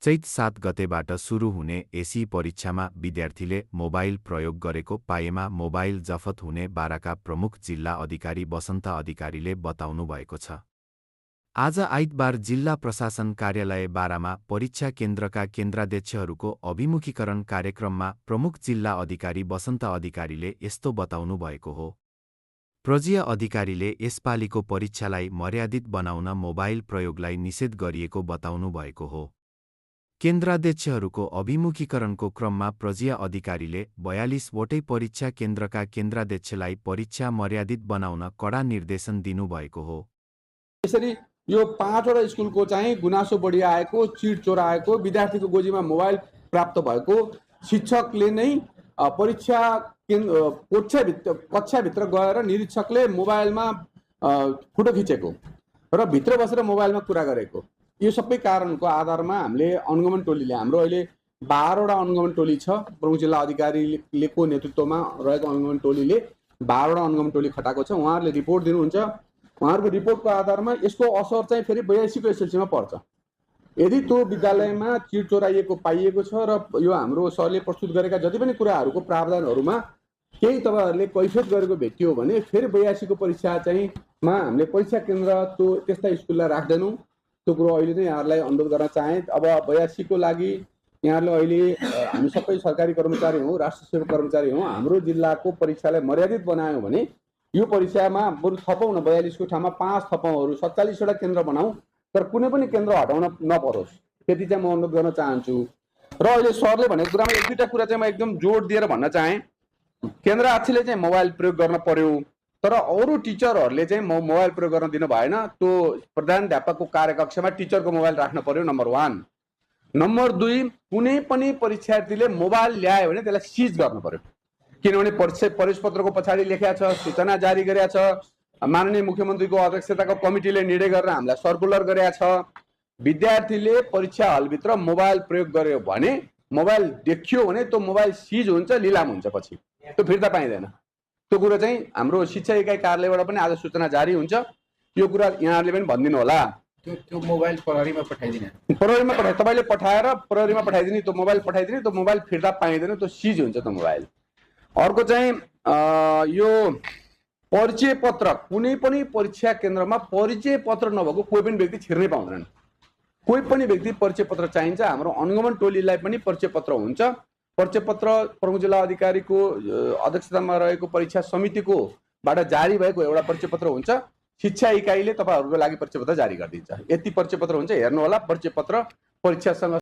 चैत 7 गतेबाट सुरु हुने एसी परीक्षामा विद्यार्थीले मोबाइल प्रयोग गरेको पाएमा मोबाइल जफत हुने बाराका प्रमुख जिल्ला अधिकारी वसन्त अधिकारीले बताउनु भएको छ। आज आइतबार जिल्ला प्रशासन कार्यालय बारामा परीक्षा केन्द्रका केन्द्राध्यक्षहरूको अभिमुखीकरण कार्यक्रममा प्रमुख जिल्ला अधिकारी वसन्त अधिकारीले यस्तो बताउनु भएको हो। प्रजीय अधिकारीले यसपालिको परीक्षालाई मर्यादित बनाउन मोबाइल प्रयोगलाई निषेध गरिएको बताउनु भएको हो। केन्द्राध्यक्षहरूको अभिमुखीकरणको क्रममा प्रजीय अधिकारीले 42 वटै परीक्षा केन्द्रका केन्द्राध्यक्षलाई परीक्षा मर्यादित बनाउन कडा निर्देशन दिनुभएको हो। यसरी यो 5 वटा स्कुलको चाहिँ गुनासो बढी आएको, चिट चोराएको, विद्यार्थीको गोजीमा मोबाइल प्राप्त भएको, शिक्षकले नै परीक्षा कक्षाभित्र गएर निरीक्षकले मोबाइलमा फोटो खिचेको र भित्र बसेर मोबाइलमा कुरा गरेको, यो सबै कारणको आधारमा हामीले अनुगमन टोलीले, हाम्रो अहिले 12 वटा अनुगमन टोली छ। प्रमुख जिल्ला अधिकारीको नेतृत्वमा रहेको अनुगमन टोलीले 12 वटा अनुगमन टोली खटाएको छ। उहाँहरूले रिपोर्ट दिनुहुन्छ। उहाँहरूको रिपोर्टको आधारमा यसको असर चाहिँ फेरि 82 को एसएलसीमा पर्छ। यदि त्यो विद्यालयमा चिट चोराइएको पाइएको छ र यो हाम्रो सरले प्रस्तुत गरेका जति पनि कुराहरूको प्रावधानहरूमा केही तपाईहरुले कैफियत गरेको भेटियो भने फेरि 82 को परीक्षा चाहिँ हामीले परीक्षा केन्द्र त्यस्ता स्कुललाई राख्दैनौँ। त्यो कुरो अहिले नै यहाँहरूलाई अनुरोध गर्न चाहे। अब 82 को लागि यहाँहरूले अहिले हामी सबै सरकारी कर्मचारी हौँ, राष्ट्र सेवक कर्मचारी हौँ, हाम्रो जिल्लाको परीक्षालाई मर्यादित बनायौँ भने यो परीक्षामा बरु थपौँ न, 42 को ठाउँमा 5 थपौँहरू 47 वटा केन्द्र बनाऊ, तर कुनै पनि केन्द्र हटाउन नपरोस्, त्यति चाहिँ म अनुरोध गर्न चाहन्छु। र अहिले सरले भनेको कुरामा एक दुईटा कुरा चाहिँ म एकदम जोड दिएर भन्न चाहेँ। केन्द्राध्यक्षले चाहिँ मोबाइल प्रयोग गर्न पर्यो, तर अरू टिचरहरूले चाहिँ मोबाइल प्रयोग गर्न दिनु भएन। त्यो प्रधानाध्यापकको कार्यकक्षमा टिचरको मोबाइल राख्न पर्यो, नम्बर 1। नम्बर 2, कुनै पनि परीक्षार्थीले मोबाइल ल्यायो भने त्यसलाई सिज गर्नु पर्यो, किनभने प्रवेश पत्रको पछाडि लेखेको छ, सूचना जारी गरेको छ, माननीय मुख्यमन्त्रीको अध्यक्षताको कमिटीले निर्णय गरेर हामीलाई सर्कुलर गरेको छ। विद्यार्थीले परीक्षा हलभित्र मोबाइल प्रयोग गर्यो भने, मोबाइल देखियो भने त्यो मोबाइल सिज हुन्छ, लिलाम हुन्छ, पछि त्यो फिर्ता पाइँदैन। त्यो कुरा चाहिँ हाम्रो शिक्षा इकाइ कार्यालयबाट पनि आज सूचना जारी हुन्छ। यो कुरा यहाँहरूले पनि भनिदिनु होला। त्यो मोबाइल प्रहरीमा पठाइदिने, प्रहरीमा तपाईँले पठाएर प्रहरीमा पठाइदिने, त्यो मोबाइल पठाइदिने, त्यो मोबाइल फिर्ता पाइँदैन, त्यो सिज हुन्छ त्यो मोबाइल। अर्को चाहिँ यो परिचय पत्र, कुनै पनि परीक्षा केन्द्रमा परिचय पत्र नभएको कोही पनि व्यक्ति छिर्नै पाउँदैनन्। कोही पनि व्यक्ति परिचय पत्र चाहिन्छ। हाम्रो अनुगमन टोलीलाई पनि परिचय पत्र हुन्छ। परिचय पत्र प्रमुख जिल्ला अधिकारीको अध्यक्षतामा रहेको परीक्षा समितिको बाट जारी भएको एउटा परिचय पत्र हुन्छ। शिक्षा इकाइले तपाईहरुको लागि परिचय पत्र जारी गरिदिन्छ। यति परिचय पत्र हुन्छ, हेर्नु होला। परिचय पत्र परीक्षासँग